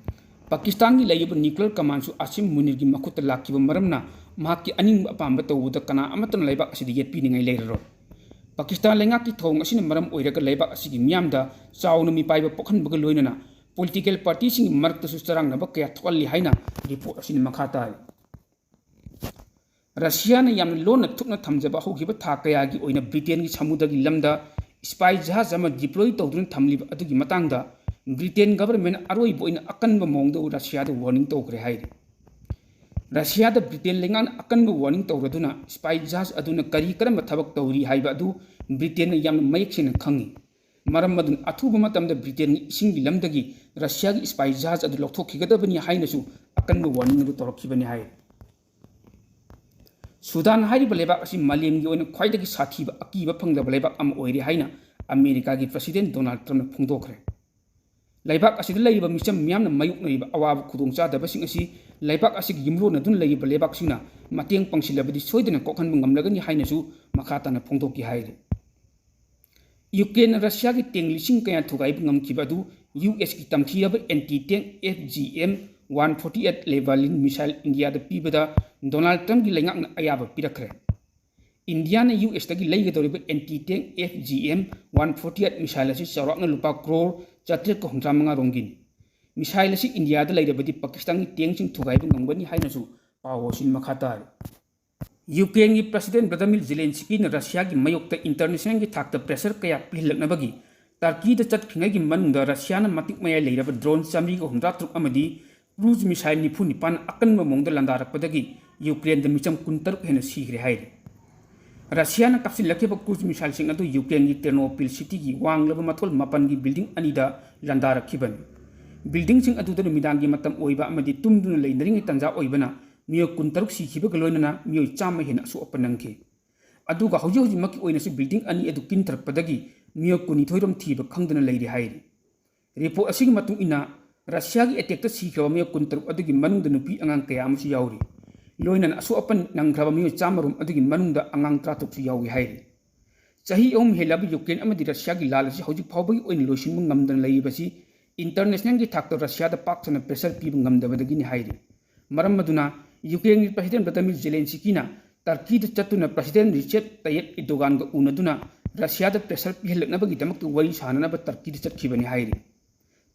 ꯄꯥꯀꯤꯁꯇꯥꯟꯒꯤ ꯂꯩꯔꯤꯕ nuclear commandꯁꯨ ꯑꯁꯤꯝ ꯃꯨꯅꯤꯔꯒꯤ ꯃꯈꯨꯠꯇ ꯂꯥꯛꯈꯤꯕ ꯃꯔꯝꯅ ꯃꯍꯥꯛꯀꯤ ꯑꯅꯤꯡꯕ ꯑꯄꯥꯝꯕ ꯇꯧꯕꯗ ꯀꯅꯥ ꯑꯃꯠꯇꯅ ꯂꯩꯕꯥꯛ ꯑꯁꯤꯗ ꯌꯦꯠꯄꯤꯅꯤꯡꯉꯥꯏ ꯂꯩꯔꯔꯣꯏ꯫ ꯄꯥꯀꯤꯁꯇꯥꯟ ꯂꯩꯉꯥꯛꯀꯤ ꯊꯧꯑꯣꯡ ꯑꯁꯤꯅ ꯃꯔꯝ ꯑꯣꯏꯔꯒ ꯂꯩꯕꯥꯛ ꯑꯁꯤꯒꯤ ꯃꯤꯌꯥꯝꯗ ꯆꯥꯎꯅ ꯃꯤꯄꯥꯏꯕ ꯄꯣꯛꯍꯟꯕꯒ ꯂꯣꯏꯅꯅ political partyꯁꯤꯡꯒꯤ ꯃꯔꯛꯇꯁꯨ ꯆꯔꯥꯡꯅꯕ ꯀꯌꯥ ꯊꯣꯛꯍꯜꯂꯤ ꯍꯥꯏꯅ report ꯑꯁꯤꯅ ꯃꯈꯥ ꯇꯥꯔꯤ꯫ ꯔꯁꯤꯌꯥꯅ ꯌꯥꯝꯅ ꯂꯣꯟꯅ ꯊꯨꯞꯅ ꯊꯝꯖꯕ ꯍꯧꯈꯤꯕ ꯊꯥ ꯀꯌꯥꯒꯤ ꯑꯣꯏꯅ ꯕ꯭ꯔꯤꯇꯦꯟꯒꯤ ꯁꯃꯨꯗ꯭ꯔꯒꯤ ꯂꯝꯗ spy ꯖꯍꯥꯖ ꯑꯃ deploy ꯇꯧꯗꯨꯅ ꯊꯝꯂꯤꯕ ꯑꯗꯨꯒꯤ ꯃꯇꯥꯡꯗ ꯕ꯭ꯔꯤꯇꯦꯟ government ꯑꯔꯣꯏꯕ ꯑꯣꯏꯅ ꯑꯀꯟꯕ ꯃꯑꯣꯡꯗ ꯔꯁꯤꯌꯥꯗ warning ꯇꯧꯈ꯭ꯔꯦ ꯍꯥꯏꯔꯤ꯫ ꯔꯁꯤꯌꯥꯗ ꯕ꯭ꯔꯤꯇꯦꯟ ꯂꯩꯉꯥꯛꯅ ꯑꯀꯟꯕ warning ꯇꯧꯔꯗꯨꯅ spy ꯖꯍꯥꯖ ꯑꯗꯨꯅ ꯀꯔꯤ ꯀꯔꯝꯕ ꯊꯕꯛ ꯇꯧꯔꯤ ꯍꯥꯏꯕ ꯑꯗꯨ ꯕ꯭ꯔꯤꯇꯦꯟꯅ ꯌꯥꯝꯅ ꯃꯌꯦꯛ ꯁꯦꯡꯅ ꯈꯪꯏ꯫ ꯃꯔꯝ ꯑꯗꯨꯅ ꯑꯊꯨꯕ ꯃꯇꯝꯗ ꯕ꯭ꯔꯤꯇꯦꯟꯒꯤ ꯏꯁꯤꯡꯒꯤ ꯂꯝꯗꯒꯤ ꯔꯁꯤꯌꯥꯒꯤ spy ꯖꯍꯥꯖ ꯑꯗꯨ ꯂꯧꯊꯣꯛꯈꯤꯒꯗꯕꯅꯤ ꯍꯥꯏꯅꯁꯨ ꯑꯀꯟꯕ warning ꯑꯗꯨ ꯇꯧꯔꯛꯈꯤꯕꯅꯤ ꯍꯥꯏꯔꯤ꯫ ꯁꯨꯗꯥꯟ ꯍꯥꯏꯔꯤꯕ ꯂꯩꯕꯥꯛ ꯑꯁꯤ ꯃꯥꯂꯦꯝꯒꯤ ꯑꯣꯏꯅ ꯈ꯭ꯋꯥꯏꯗꯒꯤ ꯁꯥꯊꯤꯕ ꯑꯀꯤꯕ ꯐꯪꯗꯕ ꯂꯩꯕꯥꯛ ꯑꯃ ꯑꯣꯏꯔꯤ ꯍꯥꯏꯅ ꯑꯃꯦꯔꯤꯀꯥꯒꯤ President Donald Trumpꯅ ꯐꯣꯡꯗꯣꯛꯈ꯭ꯔꯦ꯫ ꯂꯩꯕꯥꯛ ꯑꯁꯤꯗ ꯂꯩꯔꯤꯕ ꯃꯤꯆꯝ ꯃꯤꯌꯥꯝꯅ ꯃꯥꯌꯣꯛꯅꯔꯤꯕ ꯑꯋꯥꯕ ꯈꯨꯗꯣꯡꯆꯥꯗꯕꯁꯤꯡ ꯑꯁꯤ ꯂꯩꯕꯥꯛ ꯑꯁꯤꯒ ꯌꯨꯝꯂꯣꯟꯅꯗꯨꯅ ꯂꯩꯔꯤꯕ ꯂꯩꯕꯥꯛꯁꯤꯡꯅ ꯃꯇꯦꯡ ꯄꯥꯡꯁꯤꯜꯂꯕꯗꯤ ꯁꯣꯏꯗꯅ ꯀꯣꯛꯍꯟꯕ ꯉꯝꯂꯒꯅꯤ ꯍꯥꯏꯅꯁꯨ ꯃꯈꯥ ꯇꯥꯅ ꯐꯣꯡꯗꯣꯛꯈꯤ ꯍꯥꯏꯔꯤ꯫ ꯌꯨꯀ꯭ꯔꯦꯟꯅ ꯔꯁꯤꯌꯥꯒꯤ tank ꯂꯤꯁꯤꯡ ꯀꯌꯥ ꯊꯨꯒꯥꯏꯕ ꯉꯝꯈꯤꯕ ꯑꯗꯨ U ꯑꯦꯁꯀꯤ ꯇꯝꯊꯤꯔꯕ anti tank F G M one forty eight Javelin missile ꯏꯟꯗꯤꯌꯥꯗ ꯄꯤꯕꯗ ꯗꯣꯅꯥꯜꯗ ꯇ꯭ꯔꯝꯞꯀꯤ ꯂꯩꯉꯥꯛꯅ ꯑꯌꯥꯕ ꯄꯤꯔꯛꯈ꯭ꯔꯦ꯫ ꯏꯟꯗꯤꯌꯥꯅ U ꯑꯦꯁꯇꯒꯤ ꯂꯩꯒꯗꯧꯔꯤꯕ anti tank F G M one forty eight missile ꯑꯁꯤ ꯆꯥꯎꯔꯥꯛꯅ ꯂꯨꯄꯥ ꯀ꯭ꯔꯣꯔ ꯆꯥꯇ꯭ꯔꯦꯠꯀ ꯍꯨꯝꯗ꯭ꯔꯥ ꯃꯉꯥ ꯔꯣꯝꯒꯤꯅꯤ꯫ Missile ꯑꯁꯤ ꯏꯟꯗꯤꯌꯥꯗ ꯂꯩꯔꯕꯗꯤ ꯄꯥꯀꯤꯁꯇꯥꯟꯒꯤ tankꯁꯤꯡ ꯊꯨꯒꯥꯏꯕ ꯉꯝꯒꯅꯤ ꯍꯥꯏꯅꯁꯨ ꯄꯥꯎ ꯑꯁꯤꯅ ꯃꯈꯥ ꯇꯥꯔꯤ꯫ ꯌꯨꯀ꯭ꯔꯦꯟꯒꯤ President Vladimirꯒꯤ ꯊꯥꯛꯇ pressure ꯀꯌꯥ ꯄꯤꯍꯜꯂꯛꯅꯕꯒꯤ ꯇꯥꯔꯀꯤ ꯇꯔꯀꯤꯗ ꯆꯠꯈ꯭ꯔꯤꯉꯩꯒꯤ ꯃꯅꯨꯡꯗ ꯔꯁꯤꯌꯥꯅ ꯃꯇꯤꯛ ꯃꯌꯥꯏ ꯂꯩꯔꯕ drone ꯆꯥꯃꯔꯤꯒ ꯍꯨꯝꯗ꯭ꯔꯥ ꯇꯔꯨꯛ ꯑꯃꯗꯤ cruise missile ꯅꯤꯐꯨ ꯅꯤꯄꯥꯟ ꯑꯀꯟꯕ ꯃꯑꯣꯡꯗ ꯂꯥꯟꯗꯥꯔꯛꯄꯗꯒꯤ ꯌꯨꯀ꯭ꯔꯦꯟꯗ ꯃꯤꯆꯝ ꯀꯨꯟ ꯇꯔꯨꯛ ꯍꯦꯟꯅ ꯁꯤꯈ꯭ꯔꯦ ꯍꯥꯏꯔꯤ꯫ ꯔꯁꯤꯌꯥꯅ ꯀꯥꯞꯁꯤꯜꯂꯛꯈꯤꯕ cruise missileꯁꯤꯡ ꯑꯗꯨ ꯌꯨꯀ꯭ꯔꯦꯟꯒꯤ Ternopil cityꯒꯤ ꯋꯥꯡꯂꯕ ꯃꯊꯣꯜ ꯃꯥꯄꯟꯒꯤ building ꯑꯅꯤꯗ ꯂꯥꯟꯗꯥꯔꯛꯈꯤꯕꯅꯤ꯫ Buildingꯁꯤꯡ ꯑꯗꯨꯗ ꯅꯨꯃꯤꯗꯥꯡꯒꯤ ꯃꯇꯝ ꯑꯣꯏꯕ ꯑꯃꯗꯤ ꯇꯨꯝꯗꯨꯅ ꯂꯩꯅꯔꯤꯉꯩ ꯇꯥꯟꯖꯥ ꯑꯣꯏꯕꯅ ꯃꯤꯑꯣꯏ ꯀꯨꯟ ꯇꯔꯨꯛ ꯁꯤꯈꯤꯕꯒ ꯂꯣꯏꯅꯅ ꯃꯤꯑꯣꯏ ꯆꯥꯝꯃ ꯍꯦꯟꯅ ꯑꯁꯣꯛ ꯑꯄꯟ ꯅꯪꯈꯤ꯫ ꯑꯗꯨꯒ ꯍꯧꯖꯤꯛ ꯍꯧꯖꯤꯛꯃꯛꯀꯤ ꯑꯣꯏꯅꯁꯨ building ꯑꯅꯤ ꯑꯗꯨ ꯀꯤꯟꯊꯔꯛꯄꯗꯒꯤ ꯃꯤꯑꯣꯏ ꯀꯨꯟꯅꯤꯊꯣꯏ ꯔꯣꯝ ꯊꯤꯕ ꯈꯪꯗꯅ ꯂꯩꯔꯤ ꯍꯥꯏꯔꯤ꯫ Report ꯑꯁꯤꯒꯤ ꯃꯇꯨꯡ ꯏꯟꯅ, ꯔꯁꯤꯌꯥꯒꯤ attackꯇ ꯁꯤꯈ꯭ꯔꯕ ꯃꯤꯑꯣꯏ ꯀꯨꯟ ꯇꯔꯨꯛ ꯑꯗꯨꯒꯤ ꯃꯅꯨꯡꯗ ꯅꯨꯄꯤ ꯑꯉꯥꯡ ꯀꯌꯥ ꯑꯃꯁꯨ ꯌꯥꯎꯔꯤ꯫ ꯂꯣꯏꯅꯅ ꯑꯁꯣꯛ ꯑꯄꯟ ꯅꯪꯈ꯭ꯔꯕ ꯃꯤꯑꯣꯏ ꯆꯥꯝꯃ ꯔꯣꯝ ꯑꯗꯨꯒꯤ ꯃꯅꯨꯡꯗ ꯑꯉꯥꯡ ꯇꯔꯥ ꯇꯔꯨꯛꯁꯨ ꯌꯥꯎꯏ ꯍꯥꯏꯔꯤ꯫ ꯆꯍꯤ ꯑꯍꯨꯝ ꯍꯦꯜꯂꯕ ꯌꯨꯀ꯭ꯔꯦꯟ ꯑꯃꯗꯤ ꯔꯁꯤꯌꯥꯒꯤ ꯂꯥꯜ ꯑꯁꯤ ꯍꯧꯖꯤꯛ ꯐꯥꯎꯕꯒꯤ ꯑꯣꯏꯅ ꯂꯣꯏꯁꯤꯟꯕ ꯉꯝꯗꯅ ꯂꯩꯔꯤꯕꯁꯤ ꯏꯟꯇꯔꯅꯦꯁꯅꯦꯜꯒꯤ ꯊꯥꯛꯇ ꯔꯁꯤꯌꯥꯗ ꯄꯥꯛ ꯁꯟꯅ ꯄ꯭ꯔꯦꯁꯔ ꯄꯤꯕ ꯉꯝꯗꯕꯗꯒꯤꯅꯤ ꯍꯥꯏꯔꯤ꯫ ꯃꯔꯝ ꯑꯗꯨꯅ ꯌꯨꯀ꯭ꯔꯦꯟꯒꯤ ꯄ꯭ꯔꯁꯤꯗꯦꯟ ꯚ꯭ꯂꯥꯗꯤꯃꯤꯔ ꯖꯦꯂꯦꯟꯁꯤꯀꯤꯅ ꯇꯔꯀꯤꯗ ꯆꯠꯇꯨꯅ ꯄ꯭ꯔꯁꯤꯗꯦꯟ ꯔꯤꯁꯦꯞ ꯇꯌꯦꯞ ꯏꯔꯗꯣꯒꯥꯟꯒ ꯎꯅꯗꯨꯅ ꯔꯁꯤꯌꯥꯗ ꯄ꯭ꯔꯦꯁꯔ ꯄꯤꯍꯜꯂꯛꯅꯕꯒꯤꯗꯃꯛꯇ ꯋꯥꯔꯤ ꯁꯥꯅꯅꯕ ꯇꯔꯀꯤꯗ ꯆꯠꯈꯤꯕꯅꯤ ꯍꯥꯏꯔꯤ꯫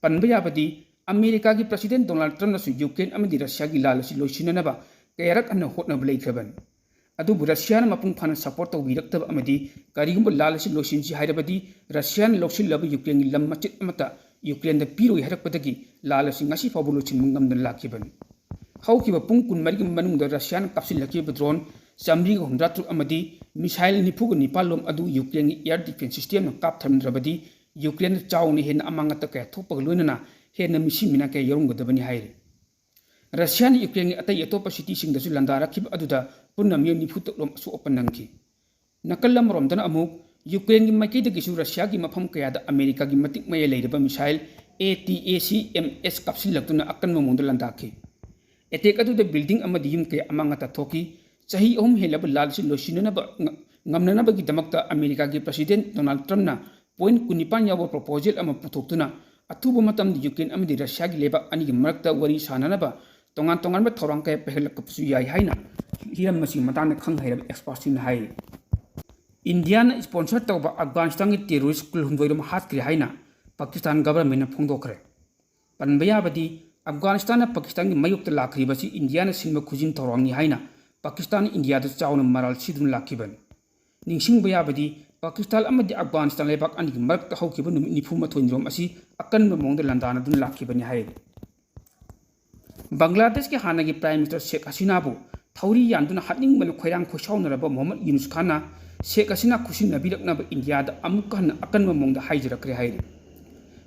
ꯄꯟꯕ ꯌꯥꯕꯗꯤ, ꯑꯃꯦꯔꯤꯀꯥꯒꯤ ꯄ꯭ꯔꯁꯤꯗꯦꯟ ꯗꯣꯅꯥꯜꯗ ꯇ꯭ꯔꯝꯞꯅꯁꯨ ꯌꯨꯀ꯭ꯔꯦꯟ ꯑꯃꯗꯤ ꯔꯁꯤꯌꯥꯒꯤ ꯂꯥꯜ ꯑꯁꯤ ꯂꯣꯏꯁꯤꯟꯅꯅꯕ ꯀꯌꯥꯔꯛ ꯍꯟꯅ ꯍꯣꯠꯅꯕ ꯂꯩꯈ꯭ꯔꯕꯅꯤ꯫ ꯑꯗꯨꯕꯨ ꯔꯁꯤꯌꯥꯅ ꯃꯄꯨꯡ ꯐꯥꯅ ꯁꯄꯣꯔꯠ ꯇꯧꯕꯤꯔꯛꯇꯕ ꯑꯃꯗꯤ ꯀꯔꯤꯒꯨꯝꯕ ꯂꯥꯜ ꯑꯁꯤ ꯂꯣꯏꯁꯤꯟꯁꯤ ꯍꯥꯏꯔꯕꯗꯤ ꯔꯁꯤꯌꯥꯅ ꯂꯧꯁꯤꯜꯂꯕ ꯌꯨꯀ꯭ꯔꯦꯟꯒꯤ ꯂꯝ ꯃꯆꯦꯠ ꯑꯃꯠꯇ ꯌꯨꯀ꯭ꯔꯦꯟꯗ ꯄꯤꯔꯣꯏ ꯍꯥꯏꯔꯛꯄꯗꯒꯤ ꯂꯥꯜ ꯑꯁꯤ ꯉꯁꯤ ꯐꯥꯎꯕ ꯂꯣꯏꯁꯤꯟꯕ ꯉꯝꯗꯅ ꯂꯥꯛꯈꯤꯕꯅꯤ꯫ ꯍꯧꯈꯤꯕ ꯄꯨꯡ ꯀꯨꯟꯃꯔꯤꯒꯤ ꯃꯅꯨꯡꯗ ꯔꯁꯤꯌꯥꯅ ꯀꯥꯞꯁꯤꯜꯂꯛꯈꯤꯕ ꯗ꯭ꯔꯣꯟ ꯆꯥꯃꯔꯤꯒ ꯍꯨꯝꯗ꯭ꯔꯥ ꯇꯔꯨꯛ ꯑꯃꯗꯤ ꯃꯤꯁꯥꯏꯜ ꯅꯤꯐꯨꯒ ꯅꯤꯄꯥꯜ ꯂꯣꯝ ꯑꯗꯨ ꯌꯨꯀ꯭ꯔꯦꯟꯒꯤ ꯑꯦꯌꯔ ꯗꯤꯐꯦꯟꯁ ꯁꯤꯁꯇꯦꯝꯅ ꯀꯥꯞꯊꯔꯝꯗ꯭ꯔꯕꯗꯤ ꯌꯨꯀ꯭ꯔꯦꯟꯗ ꯆꯥꯎꯅ ꯍꯦꯟꯅ ꯑꯃꯥꯡ ꯑꯇ ꯀꯌꯥ ꯊꯣꯛꯄꯒ ꯂꯣꯏꯅꯅ ꯍꯦꯟꯅ ꯃꯤꯁꯤ ꯃꯤꯅꯥ ꯀꯌꯥ ꯌꯥꯎꯔꯝꯒꯗꯕꯅꯤ ꯍꯥꯏꯔꯤ꯫ ꯔꯁꯤꯌꯥꯅ ꯌꯨꯀ꯭ꯔꯦꯟꯒꯤ ꯑꯇꯩ ꯑꯇꯣꯞꯄ ꯁꯤꯇꯤꯁꯤꯡꯗꯁꯨ ꯂꯥꯟꯗꯥꯔꯛꯈꯤꯕ ꯑꯗꯨꯗ ꯄꯨꯟꯅ ꯃꯤꯑꯣꯏ ꯅꯤꯐꯨ ꯇꯔꯨꯛ ꯂꯣꯝ ꯑꯁꯣꯛ ꯑꯄꯟ ꯅꯪꯈꯤ꯫ ꯅꯥꯀꯜ ꯑꯃꯔꯣꯝꯗꯅ ꯑꯃꯨꯛ ꯌꯨꯀ꯭ꯔꯦꯟꯒꯤ ꯃꯥꯏꯀꯩꯗꯒꯤꯁꯨ ꯔꯁꯤꯌꯥꯒꯤ ꯃꯐꯝ ꯀꯌꯥꯗ ꯑꯃꯦꯔꯤꯀꯥꯒꯤ ꯃꯇꯤꯛ ꯃꯌꯥꯏ ꯂꯩꯔꯕ ꯃꯤꯁꯥꯏꯜ ꯑꯦ ꯇꯤ ꯑꯦ ꯁꯤ ꯑꯦꯝ ꯑꯦꯁ ꯀꯥꯞꯁꯤꯜꯂꯛꯇꯨꯅ ꯑꯀꯟꯕ ꯃꯑꯣꯡꯗ ꯂꯥꯟꯗꯥꯈꯤ꯫ ꯑꯦꯇꯦꯛ ꯑꯗꯨꯗ ꯕꯤꯜꯗꯤꯡ ꯑꯃꯗꯤ ꯌꯨꯝ ꯀꯌꯥ ꯑꯃꯥꯡ ꯑꯇ ꯊꯣꯛꯈꯤ꯫ ꯆꯍꯤ ꯑꯍꯨꯝ ꯍꯦꯜꯂꯕ ꯂꯥꯜ ꯑꯁꯤ ꯂꯣꯏꯁꯤꯟꯅꯅꯕ ꯉ-, ꯉꯝꯅꯅꯕꯒꯤꯗꯃꯛꯇ ꯑꯃꯦꯔꯤꯀꯥꯒꯤ ꯄ꯭ꯔꯁꯤꯗꯦꯟ ꯗꯣꯅꯥꯜꯗ ꯇ꯭ꯔꯝꯞꯅ ꯄꯣꯏꯟꯠ ꯀꯨꯟꯅꯤꯄꯥꯟ ꯌꯥꯎꯕ ꯄ꯭ꯔꯣꯄꯣꯖꯦꯜ ꯑꯃ ꯄꯨꯊꯣꯛꯇꯨꯅ ꯑꯊꯨꯕ ꯃꯇꯝꯗ ꯌꯨꯀ꯭ꯔꯦꯟ ꯑꯃꯗꯤ ꯔꯁꯤꯌꯥꯒꯤ ꯂꯩꯕꯥꯛ ꯑꯅꯤꯒꯤ ꯃꯔꯛꯇ ꯋꯥꯔꯤ ꯁꯥꯅꯅꯕ ꯇꯣꯉꯥꯟ ꯇꯣꯉꯥꯟꯕ ꯊꯧꯔꯥꯡ ꯀꯌꯥ ꯄꯥꯏꯈꯠꯂꯛꯄꯁꯨ ꯌꯥꯏ ꯍꯥꯏꯅ ꯍꯤꯔꯝ ꯑꯁꯤꯒꯤ ꯃꯇꯥꯡꯗ ꯈꯪ ꯍꯩꯔꯕ ꯑꯦꯛꯁꯄꯔꯠꯁꯤꯡꯅ ꯍꯥꯏꯔꯤ꯫ ꯏꯟꯗꯤꯌꯥꯅ ꯏꯁꯄꯣꯟꯁꯔ ꯇꯧꯕ ꯑꯐꯒꯥꯅꯤꯁꯇꯥꯟꯒꯤ ꯇꯦꯔꯣꯔꯤꯁ ꯀꯨꯟꯍꯨꯝꯗꯣꯏ ꯔꯣꯝ ꯍꯥꯠꯈ꯭ꯔꯦ ꯍꯥꯏꯅ ꯄꯥꯀꯤꯁꯇꯥꯟ ꯒꯚꯔꯟꯃꯦꯟꯠꯅ ꯐꯣꯡꯗꯣꯛꯈ꯭ꯔꯦ꯫ ꯄꯟꯕ ꯌꯥꯕꯗꯤ, ꯑꯐꯒꯥꯅꯤꯁꯇꯥꯟꯅ ꯄꯥꯀꯤꯁꯇꯥꯟꯒꯤ ꯃꯥꯌꯣꯛꯇ ꯂꯥꯛꯈ꯭ꯔꯤꯕꯁꯤ ꯏꯟꯗꯤꯌꯥꯅ ꯁꯤꯟꯕ ꯈꯨꯖꯤꯟ ꯊꯧꯔꯥꯡꯅꯤ ꯍꯥꯏꯅ ꯄꯥꯀꯤꯁꯇꯥꯟꯅ ꯏꯟꯗꯤꯌꯥꯗ ꯆꯥꯎꯅ ꯃꯔꯥꯜ ꯁꯤꯗꯨꯅ ꯂꯥꯛꯈꯤꯕꯅꯤ꯫ ꯅꯤꯡꯁꯤꯡꯕ ꯌꯥꯕꯗꯤ, ꯄꯥꯀꯤꯁꯇꯥꯟ ꯑꯃꯗꯤ ꯑꯐꯒꯥꯅꯤꯁꯇꯥꯟ ꯂꯩꯕꯥꯛ ꯑꯅꯤꯒꯤ ꯃꯔꯛꯇ ꯍꯧꯈꯤꯕ ꯅꯨꯃꯤꯠ ꯅꯤꯐꯨ ꯃꯥꯊꯣꯏꯅꯤꯔꯣꯝ ꯑꯁꯤ ꯑꯀꯟꯕ ꯃꯑꯣꯡꯗ ꯂꯥꯟꯗꯥꯅꯗꯨꯅ ꯂꯥꯛꯈꯤꯕꯅꯤ ꯍꯥꯏꯔꯤ꯫ ꯕꯪꯒ꯭ꯂꯥꯗꯦꯁꯀꯤ ꯍꯥꯟꯅꯒꯤ ꯄ꯭ꯔꯥꯏꯝ ꯃꯤꯅꯤꯁꯇꯔ ꯁꯦꯈ ꯍꯁꯤꯅꯥꯕꯨ ꯊꯧꯔꯤ ꯌꯥꯟꯗꯨꯅ ꯍꯥꯠꯅꯤꯡꯕꯅ ꯈꯣꯏꯔꯥꯡ ꯈꯣꯏꯁꯥꯎꯅꯔꯕ ꯃꯣꯍꯝꯃꯗ ꯌꯨꯅꯨꯁ ꯈꯥꯟꯅ ꯁꯦꯈ ꯍꯁꯤꯅꯥ ꯈꯨꯠꯁꯤꯟꯅꯕꯤꯔꯛꯅꯕ ꯏꯟꯗꯤꯌꯥꯗ ꯑꯃꯨꯛꯀ ꯍꯟꯅ ꯑꯀꯟꯕ ꯃꯑꯣꯡꯗ ꯍꯥꯏꯖꯔꯛꯈ꯭ꯔꯦ ꯍꯥꯏꯔꯤ꯫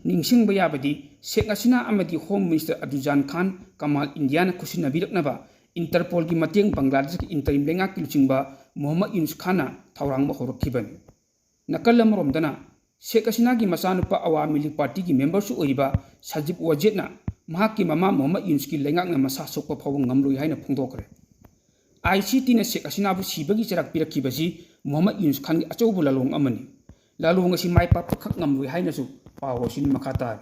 ꯅꯤꯡꯁꯤꯡꯕ ꯌꯥꯕꯗꯤ, ꯁꯦꯈ ꯍꯁꯤꯅꯥ ꯑꯃꯗꯤ ꯍꯣꯝ ꯃꯤꯅꯤꯁꯇꯔ ꯑꯗꯨꯖꯥꯟ ꯈꯥꯟ ꯀꯃꯥꯜ ꯏꯟꯗꯤꯌꯥꯅ ꯈꯨꯠꯁꯤꯟꯅꯕꯤꯔꯛꯅꯕ ꯏꯟꯇꯔꯄꯣꯜꯒꯤ ꯃꯇꯦꯡ ꯕꯪꯒ꯭ꯂꯥꯗꯦꯁꯀꯤ ꯏꯟꯇꯔꯤꯝ ꯂꯩꯉꯥꯛꯀꯤ ꯂꯨꯆꯤꯡꯕ ꯃꯣꯍꯝꯃꯗ ꯌꯨꯅꯨꯁ ꯈꯥꯟꯅ ꯊꯧꯔꯥꯡꯕ ꯍꯧꯔꯛꯈꯤꯕꯅꯤ꯫ ꯅꯥꯀꯜ ꯑꯃꯔꯣꯝꯗꯅ, ꯁꯦꯈ ꯍꯁꯤꯅꯥꯒꯤ ꯃꯆꯥꯅꯨꯄꯥ ꯑꯋꯥꯃꯤ ꯂꯤꯒ ꯄꯥꯔꯇꯤꯒꯤ ꯃꯦꯝꯕꯔꯁꯨ ꯑꯣꯏꯔꯤꯕ ꯁꯖꯤꯕ ꯋꯥꯖꯦꯗꯅ ꯃꯍꯥꯛꯀꯤ ꯃꯃꯥ ꯃꯣꯍꯝꯃꯗ ꯌꯨꯅꯨꯁꯀꯤ ꯂꯩꯉꯥꯛꯅ ꯃꯁꯥ ꯁꯣꯛꯄ ꯐꯥꯎꯕ ꯉꯝꯂꯣꯏ ꯍꯥꯏꯅ ꯐꯣꯡꯗꯣꯛꯈ꯭ꯔꯦ꯫ ꯑꯥꯏ ꯁꯤ ꯇꯤꯅ ꯁꯦꯈ ꯍꯁꯤꯅꯥꯕꯨ ꯁꯤꯕꯒꯤ ꯆꯩꯔꯥꯛ ꯄꯤꯔꯛꯈꯤꯕꯁꯤ ꯃꯣꯍꯝꯃꯗ ꯌꯨꯅꯨꯁ ꯈꯥꯟꯒꯤ ꯑꯆꯧꯕ ꯂꯥꯂꯣꯡ ꯑꯃꯅꯤ꯫ ꯂꯥꯂꯣꯡ ꯑꯁꯤ ꯃꯥꯏ ꯄꯥꯛꯄꯈꯛ ꯉꯝꯂꯣꯏ ꯍꯥꯏꯅꯁꯨ ꯄꯥꯎ ꯑꯁꯤꯅ ꯃꯈꯥ ꯇꯥꯔꯤ꯫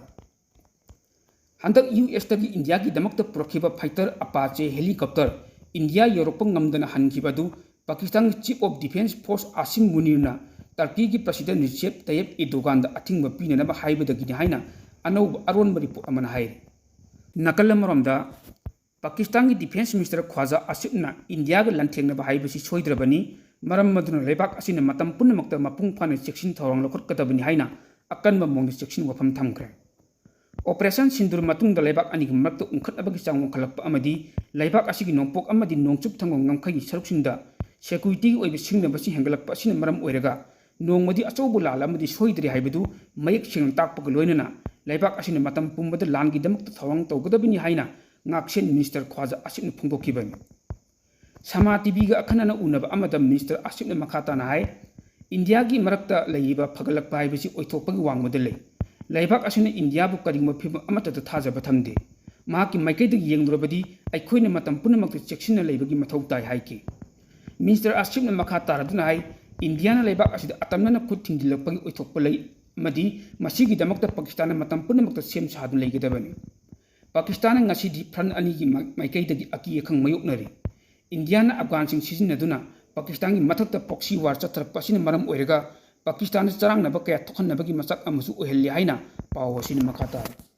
ꯍꯟꯗꯛ ꯌꯨ ꯑꯦꯁꯇꯒꯤ ꯏꯟꯗꯤꯌꯥꯒꯤꯗꯃꯛꯇ ꯄꯨꯔꯛꯈꯤꯕ fighter Apache helicopter ꯏꯟꯗꯤꯌꯥ ꯌꯧꯔꯛꯄ ꯉꯝꯗꯅ ꯍꯟꯈꯤꯕ ꯑꯗꯨ ꯄꯥꯀꯤꯁꯇꯥꯟꯒꯤ Chief of Defence Force Asim Munirꯅ ꯇꯔꯀꯤꯒꯤ President Recep Tayyip Erdoganꯗ ꯑꯊꯤꯡꯕ ꯄꯤꯅꯅꯕ ꯍꯥꯏꯕꯗꯒꯤꯅꯤ ꯍꯥꯏꯅ ꯑꯅꯧꯕ ꯑꯔꯣꯟꯕ report ꯑꯃꯅ ꯍꯥꯏꯔꯤ꯫ ꯅꯥꯀꯜ ꯑꯃꯔꯣꯝꯗ, ꯄꯥꯀꯤꯁꯇꯥꯟꯒꯤ Defence Minister ꯈ꯭ꯋꯥꯖꯥ ꯑꯁꯤꯐꯅ ꯏꯟꯗꯤꯌꯥꯒ ꯂꯥꯟꯊꯦꯡꯅꯕ ꯍꯥꯏꯕꯁꯤ ꯁꯣꯏꯗ꯭ꯔꯕꯅꯤ, ꯃꯔꯝ ꯑꯗꯨꯅ ꯂꯩꯕꯥꯛ ꯑꯁꯤꯅ ꯃꯇꯝ ꯄꯨꯝꯅꯃꯛꯇ ꯃꯄꯨꯡ ꯐꯥꯅ ꯆꯦꯛꯁꯤꯟ ꯊꯧꯔꯥꯡ ꯂꯧꯈꯠꯀꯗꯕꯅꯤ ꯍꯥꯏꯅ ꯑꯀꯟꯕ ꯃꯑꯣꯡꯗ ꯆꯦꯛꯁꯤꯟ ꯋꯥꯐꯝ ꯊꯝꯈ꯭ꯔꯦ꯫ Operation ꯁꯤꯟꯗꯨꯔ ꯃꯇꯨꯡꯗ ꯂꯩꯕꯥꯛ ꯑꯅꯤꯒꯤ ꯃꯔꯛꯇ ꯎꯪꯈꯠꯅꯕꯒꯤ ꯆꯥꯡ ꯋꯥꯡꯈꯠꯂꯛꯄ ꯑꯃꯗꯤ ꯂꯩꯕꯥꯛ ꯑꯁꯤꯒꯤ ꯅꯣꯡꯄꯣꯛ ꯑꯃꯗꯤ ꯅꯣꯡꯆꯨꯞ ꯊꯪꯕ ꯉꯝꯈꯩꯒꯤ ꯁꯔꯨꯛꯁꯤꯡꯗ securityꯒꯤ ꯑꯣꯏꯕ ꯁꯤꯡꯅꯕꯁꯤꯡ ꯍꯦꯟꯒꯠꯂꯛꯄ ꯑꯁꯤꯅ ꯃꯔꯝ ꯑꯣꯏꯔꯒ ꯅꯣꯡꯃꯗꯤ ꯑꯆꯧꯕ ꯂꯥꯟ ꯑꯃꯗꯤ ꯁꯣꯏꯗ꯭ꯔꯦ ꯍꯥꯏꯕꯗꯨ ꯃꯌꯦꯛ ꯁꯦꯡꯅ ꯇꯥꯛꯄꯒ ꯂꯣꯏꯅꯅ ꯂꯩꯕꯥꯛ ꯑꯁꯤꯅ ꯃꯇꯝ ꯄꯨꯝꯕꯗ ꯂꯥꯟꯒꯤꯗꯃꯛꯇ ꯊꯧꯔꯥꯡ ꯇꯧꯒꯗꯕꯅꯤ ꯍꯥꯏꯅ ꯉꯥꯛꯁꯦꯟ Minister ꯈ꯭ꯋꯥꯖꯥ ꯑꯁꯤꯐꯅ ꯐꯣꯡꯗꯣꯛꯈꯤꯕꯅꯤ꯫ ꯁꯃꯥ TVꯒ ꯑꯈꯟꯅꯅ ꯎꯅꯕ ꯑꯃꯗ Minister ꯑꯁꯤꯐꯅ ꯃꯈꯥ ꯇꯥꯅ ꯍꯥꯏ, ꯏꯟꯗꯤꯌꯥꯒꯤ ꯃꯔꯛꯇ ꯂꯩꯔꯤꯕ ꯐꯒꯠꯂꯛꯄ ꯍꯥꯏꯕꯁꯤ ꯑꯣꯏꯊꯣꯛꯄꯒꯤ ꯋꯥꯡꯃꯗ ꯂꯩ꯫ ꯂꯩꯕꯥꯛ ꯑꯁꯤꯅ ꯏꯟꯗꯤꯌꯥꯕꯨ ꯀꯔꯤꯒꯨꯝꯕ ꯐꯤꯚꯝ ꯑꯃꯠꯇꯗ ꯊꯥꯖꯕ ꯊꯝꯗꯦ꯫ ꯃꯍꯥꯛꯀꯤ ꯃꯥꯏꯀꯩꯗꯒꯤ ꯌꯦꯡꯂꯨꯔꯕꯗꯤ ꯑꯩꯈꯣꯏꯅ ꯃꯇꯝ ꯄꯨꯝꯅꯃꯛꯇ ꯆꯦꯛꯁꯤꯟꯅ ꯂꯩꯕꯒꯤ ꯃꯊꯧ ꯇꯥꯏ ꯍꯥꯏꯈꯤ꯫ Minister ꯑꯁꯤꯐꯅ ꯃꯈꯥ ꯇꯥꯔꯗꯨꯅ ꯍꯥꯏ, ꯏꯟꯗꯤꯌꯥꯅ ꯂꯩꯕꯥꯛ ꯑꯁꯤꯗ ꯑꯇꯝꯅꯅ ꯈꯨꯠ ꯊꯤꯡꯖꯤꯜꯂꯛꯄꯒꯤ ꯑꯣꯏꯊꯣꯛꯄ ꯂꯩ ꯑꯃꯗꯤ ꯃꯁꯤꯒꯤꯗꯃꯛꯇ ꯄꯥꯀꯤꯁꯇꯥꯟꯅ ꯃꯇꯝ ꯄꯨꯝꯅꯃꯛꯇ ꯁꯦꯝ ꯁꯥꯗꯨꯅ ꯂꯩꯒꯗꯕꯅꯤ꯫ ꯄꯥꯀꯤꯁꯇꯥꯟꯅ ꯉꯁꯤꯗꯤ front ꯑꯅꯤꯒꯤ ꯃꯥꯏ-, ꯃꯥꯏꯀꯩꯗꯒꯤ ꯑꯀꯤ ꯑꯈꯪ ꯃꯥꯌꯣꯛꯅꯔꯤ꯫ ꯏꯟꯗꯤꯌꯥꯅ ꯑꯐꯒꯥꯟꯁꯤꯡ ꯁꯤꯖꯤꯟꯅꯗꯨꯅ ꯄꯥꯀꯤꯁꯇꯥꯟꯒꯤ ꯃꯊꯛꯇ proxy war ꯆꯠꯊꯔꯛꯄ ꯑꯁꯤꯅ ꯃꯔꯝ ꯑꯣꯏꯔꯒ ꯄꯥꯀꯤꯁꯇꯥꯟꯗ ꯆꯔꯥꯡꯅꯕ ꯀꯌꯥ ꯊꯣꯛꯍꯟꯅꯕꯒꯤ ꯃꯆꯥꯛ ꯑꯃꯁꯨ ꯑꯣꯏꯍꯜꯂꯤ ꯍꯥꯏꯅ ꯄꯥꯎ ꯑꯁꯤꯅ ꯃꯈꯥ ꯇꯥꯔꯤ꯫